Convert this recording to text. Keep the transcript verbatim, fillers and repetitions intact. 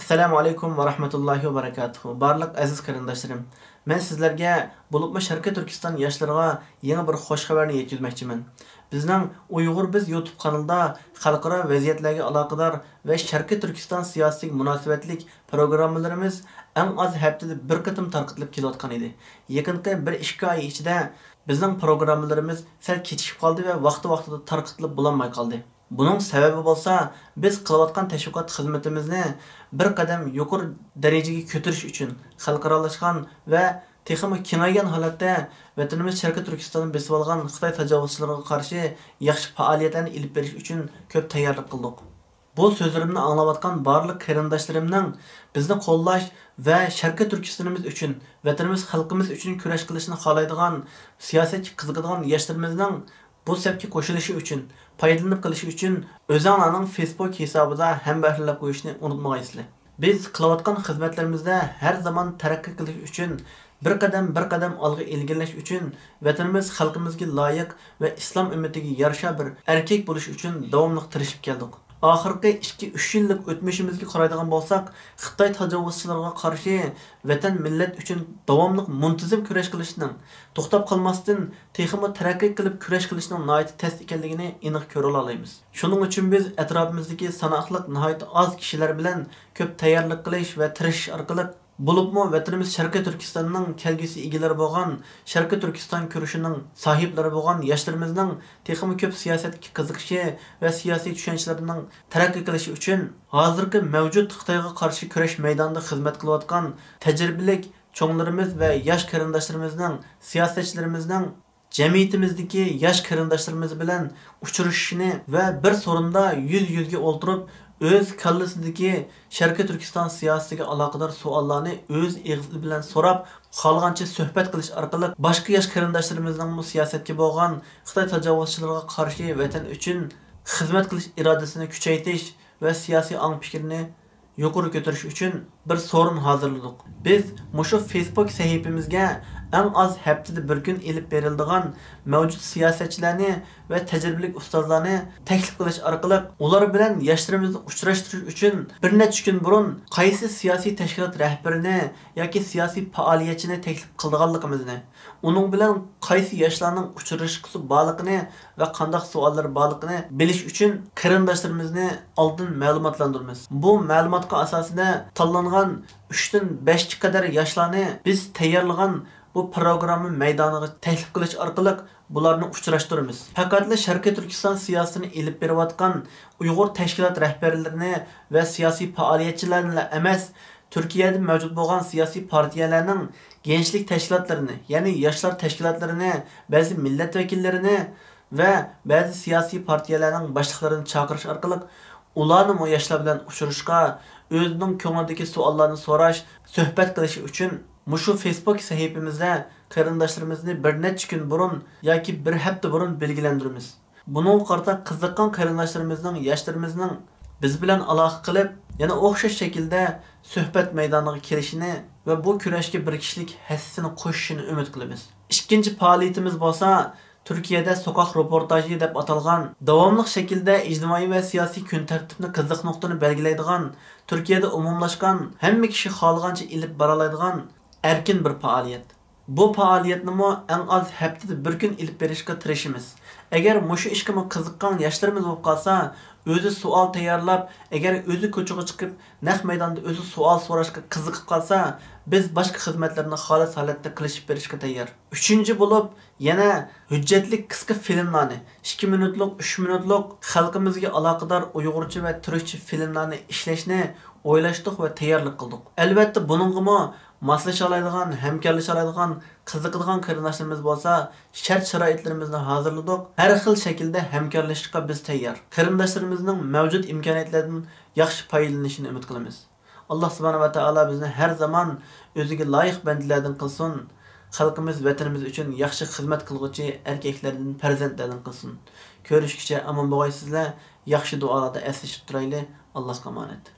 ئەسسالامۇ ئەلەيكۇم ۋە رەھمەتۇللاھى ۋە بەرىكاتۇھۇ. بارلىق ئەزىز قېرىنداشلىرىم، مەن سىزلەرگە، بولۇپمۇ شەرقىي تۈركىستان ياشلىرىغا يېڭى بىر خۇش خەۋەرنى يەتكۈزمەكچىمەن. بىزنىڭ ئۇيغۇر بىز يۇتۇب قانىلىدا خەلقئارا ۋەزىيەتلەرگە ئالاقىدار ۋە شەرقىي تۈركىستان سىياسىتىگە مۇناسىۋەتلىك پروگراممىلىرىمىز ئەڭ ئاز ھەپتىدە بىر قېتىم تارقىتىلىپ كېلىۋاتقان ئىدى. يېقىنقى بىر ئىككى ئاي ئىچىدە بىزنىڭ پروگراممىلىرىمىز سەل كېچىكىپ قالدى ۋە ۋاقتى-ۋاقتىدا تارقىتىلىپ بولالماي قالدى. بۇنىڭ سەۋەبى بولسا، بىز قىلىۋاتقان تەشۋىقات خىزمىتىمىزنى بىر قەدەم يۇقىرى دەرىجىگە كۆتۈرۈش ئۈچۈن خەلقئارالاشقان ۋە تېخىمۇ كېڭەيگەن ھالەتتە ۋەتىنىمىز شەرقىي تۈركىستاننى بېسىۋالغان خىتاي تاجاۋۇزچىلىرىغا قارشى ياخشى پائالىيەتلەرنى ئېلىپ بېرىش ئۈچۈن كۆپ تەييارلىق قىلدۇق. بۇ سۆزلىرىمنى ئاڭلاۋاتقان بارلىق قېرىنداشلىرىمنىڭ بىزنى قوللاش ۋە شەرقىي تۈركىستىنىمىز ئۈچۈن، ۋەتىنىمىز، خەلقىمىز ئۈچۈن كۈرەش قىلىشنى خالايدىغان، سىياسەتكە قىزىقىدىغان ياشلىرىمىزنىڭ بۇ سەپكە قوشۇلۇشى ئۈچۈن، پايدىلىنىپ قېلىشى ئۈچۈن ئۆزۈڭلارنىڭ فېيسبۇك ھېسابىدا ھەمبەھىرلەپ قويۇشنى ئۇنتۇمىغايسىلەر. بىز قىلىۋاتقان خىزمەتلىرىمىزدە ھەر زامان تەرەققىي قىلىش ئۈچۈن، بىر قەدەم، بىر قەدەم ئالغا ئىلگىرىلەش ئۈچۈن، ۋەتىنىمىز، خەلقىمىزگە لايىق ۋە ئىسلام ئۈممىتىگە يارىشا بىر ئەركەك بولۇش ئۈچۈن داۋاملىق تىرىشىپ كەلدۇق. ئاخىرقى ئىككى، ئۈچ يىللىق ئۆتمۈشىمىزگە قارايدىغان بولساق، خىتاي تاجاۋۇزچىلىرىغا قارشى ۋەتەن، مىللەت ئۈچۈن داۋاملىق مۇنتىزىم كۈرەش قىلىشنىڭ، توختاپ قالماستىن، تېخىمۇ تەرەققىي قىلىپ كۈرەش قىلىشنىڭ ناھايىتى تەس ئىكەنلىكىنى ئېنىق كۆرۈۋالالايمىز. شۇنىڭ ئۈچۈن بىز ئەتراپىمىزدىكى ساناقلىق ناھايىتى ئاز كىشىلەر بىلەن كۆپ تەييارلىق قىلىش ۋە تىرىشىش ئارقىلىق، بولۇپمۇ ۋەتىنىمىز شەرقىي تۈركىستاننىڭ كەلگۈسى ئىگىلىرى بولغان، شەرقىي تۈركىستان كۈرىشىنىڭ ساھىبلىرى بولغان ياشلىرىمىزنىڭ تېخىمۇ كۆپ سىياسەتكە قىزىقىشى ۋە سىياسىي چۈشەنچىلىرىنىڭ تەرەققىي قىلىشى ئۈچۈن، ھازىرقى مەۋجۇت خىتايغا قارشى كۈرەش مەيدانىدا خىزمەت قىلىۋاتقان تەجرىبىلىك چوڭلىرىمىز ۋە ياش قېرىنداشلىرىمىزنىڭ، سىياسەتچىلىرىمىزنىڭ جەمئىيىتىمىزدىكى ياش قېرىنداشلىرىمىز بىلەن ئۇچرىشىشىنى ۋە بىر سورۇندا يۈز يۈزگە ئولتۇرۇپ، ئۆز كاللىسىدىكى شەرقىي تۈركىستان سىياسىتىگە ئالاقىدار سوئاللارنى ئۆز ئېغىزى بىلەن سوراپ، خالىغانچە سۆھبەت قىلىش ئارقىلىق، باشقا ياش قېرىنداشلىرىمىزنىڭمۇ سىياسەتكە بولغان، خىتاي تاجاۋۇزچىلىرىغا قارشى ۋەتەن ئۈچۈن خىزمەت قىلىش ئىرادىسىنى كۈچەيتىش ۋە سىياسىي ئاڭ پىكرىنى يۇقىرى كۆتۈرۈش ئۈچۈن بىر سورۇن ھازىرلىدۇق. بىز مۇشۇ فېيسبۇك سەھىپىمىزگە ئەڭ ئاز ھەپتىدە بىر كۈن ئېلىپ بېرىلىدىغان مەۋجۇت سىياسەتچىلەرنى ۋە تەجرىبىلىك ئۇستازلارنى تەكلىپ قىلىش ئارقىلىق، ئۇلار بىلەن ياشلىرىمىزنى ئۇچراشتۇرۇش ئۈچۈن بىر نەچچە كۈن بۇرۇن قايسى سىياسىي تەشكىلات رەھبىرىنى ياكى سىياسىي پائالىيەتچىنى تەكلىپ قىلىدىغانلىقىمىزنى، ئۇنىڭ بىلەن قايسى ياشلارنىڭ ئۇچرىشقۇسى بارلىقىنى ۋە قانداق سوئاللىرى بارلىقىنى بىلىش ئۈچۈن قېرىنداشلىرىمىزنى ئالدىن مەلۇماتلاندۇرىمىز. بۇ مەلۇماتقا ئاساسەن تاللانغان ئۈچتىن بەشكە قەدەر ياشلارنى بىز تەييارلىغان بۇ پروگرامما مەيدانىغا تەكلىپ قىلىش ئارقىلىق بۇلارنى ئۇچراشتۇرىمىز. پەقەتلا شەرقىي تۈركىستان سىياسىتىنى ئېلىپ بېرىۋاتقان ئۇيغۇر تەشكىلات رەھبەرلىرىنى ۋە سىياسىي پائالىيەتچىلەرنىلا ئەمەس، تۈركىيەدە مەۋجۇت بولغان سىياسىي پارتىيەلەرنىڭ گەنچلىك تەشكىلاتلىرىنى، يەنى ياشلار تەشكىلاتلىرىنى، بەزى مىللەت ۋەكىللىرىنى ۋە بەزى سىياسىي پارتىيەلەرنىڭ باشلىقلىرىنى چاقىرىش ئارقىلىق، ئۇلارنىمۇ ياشلار بىلەن ئۇچرىشىشقا، ئۆزىنىڭ كۆڭلىدىكى سوئاللارنى سوراش، سۆھبەت قىلىشى ئۈچۈن مۇشۇ فېيسبۇك سەھىپىمىزدە قېرىنداشلىرىمىزنى بىر نەچچە كۈن بۇرۇن ياكى بىر ھەپتە بۇرۇن بىلگىلەندۈرىمىز. بۇنىڭغا قارىتا قىزىققان قېرىنداشلىرىمىزنىڭ، ياشلىرىمىزنىڭ بىز بىلەن ئالاقە قىلىپ، يەنە ئوخشاش شەكىلدە سۆھبەت مەيدانىغا كېلىشىنى ۋە بۇ كۈرەشكە بىر كىشىلىك ھەسسىسىنى قوشۇشىنى ئۈمىد قىلىمىز. ئىككىنچى پائالىيىتىمىز بولسا تۈركىيەدە سوكاك روپورتاژى دەپ ئاتالغان داۋاملىق شەكىلدە ئىجتىمائىي ۋە سىياسىي كۈن تەرتىپنى، قىزىق نۇقتىنى بەلگىلەيدىغان، تۈركىيەدە ئومۇملاشقان، ھەممە كىشى خالىغانچە ئېلىپ بارالايدىغان ئەركىن بىر پائالىيەت. بۇ پائالىيەتنىمۇ ئەڭ ئاز ھەپتىدە بىر كۈن ئېلىپ بېرىشكە تىرىشىمىز. ئەگەر مۇشۇ ئىشقىمۇ قىزىققان ياشلىرىمىز بولۇپ قالسا، ئۆزى سوئال تەييارلاپ، ئەگەر ئۆزى كوچىغا چىقىپ، نەق مەيداندا ئۆزى سوئال سوراشقا قىزىقىپ قالسا، بىز باشقا خىزمەتلەرنى خالىس ھالەتتە قىلىشىپ بېرىشكە تەييار. ئۈچىنچى بولۇپ، يەنە ھۆججەتلىك قىسقا فىلىملارنى، ئىككى مىنۇتلۇق، ئۈچ مىنۇتلۇق خەلقىمىزگە ئالاقىدار ئۇيغۇرچە ۋە تۈركچە فىلىملارنى ئىشلەشنى ئويلاشتۇق ۋە تەييارلىق قىلدۇق. ئەلۋەتتە، بۇنىڭغىمۇ ماسلىشالايدىغان، ھەمكارلىشالايدىغان، قىزىقىدىغان قېرىنداشلىرىمىز بولسا، شەرت-شارائىتلىرىمىزنى ھازىرلىدۇق. ھەر خىل شەكىلدە ھەمكارلىشىشقا بىز تەييار. قېرىنداشلىرىمىزنىڭ مەۋجۇت ئىمكانىيەتلەردىن ياخشى پايدىلىنىشىنى ئۈمىد قىلىمىز. ئاللا سۇبھانەھۇ ۋە تائالا بىزنى ھەر زامان ئۆزىگە لايىق بەندىلەردىن قىلسۇن. خەلقىمىز، ۋەتىنىمىز ئۈچۈن ياخشى خىزمەت قىلغۇچى ئەركەكلەردىن، پەرزەنتلەردىن قىلسۇن. كۆرۈشكىچە ئامان بولغايسىزلەر. ياخشى دۇئالاردا ئەسلىشىپ تۇرايلى. ئاللاھقا ئامانەت.